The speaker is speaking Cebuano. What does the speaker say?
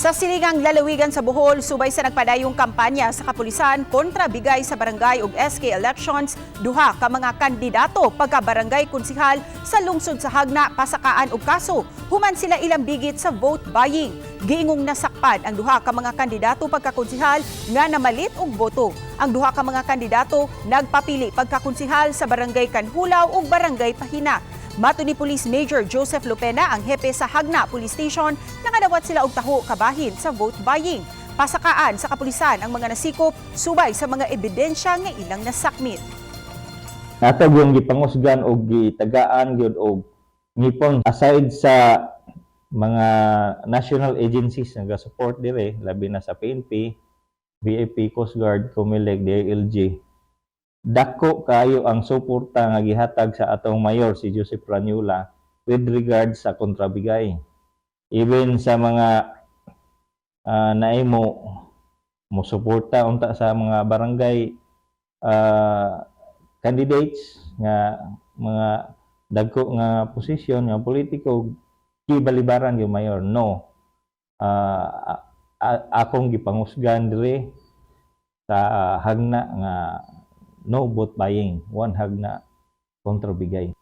Sa silingang lalawigan sa Bohol, subay sa nagpadayong kampanya sa kapulisan kontra bigay sa barangay ug SK elections, duha ka mga kandidato pagka barangay konsihal sa lungsod sa Jagna pasakaan og kaso human sila ilambigit sa vote buying. Giingong nasakpan ang duha ka mga kandidato pagka konsihal nga namalit og boto. Ang duha ka mga kandidato nagpapili pagka konsihal sa Barangay Canjulao ug Barangay Pahina. Matud ni Police Major Joseph Lopena, ang hepe sa Jagna Police Station, nakadawat sila og taho kabahin sa vote buying. Pasakaan sa kapulisan ang mga nasikop subay sa mga ebidensya nga ilang nasakmit. Ato yung gipangusgan og gitagaan gyud og ngipon aside sa mga national agencies nga support dire, labi na sa PNP, BFP, Coast Guard, COMELEC, DILG. Dako kayo ang suporta nga gihatag sa atong mayor, si Joseph Rañola, with regard sa kontrabigay. Even sa mga naay mo mo suporta unta sa mga barangay candidates nga mga dagko nga posisyon nga politiko, gibalibaran yung mayor, no, akong gipangusgan dire sa Jagna nga no vote buying, one Jagna kontra bigay.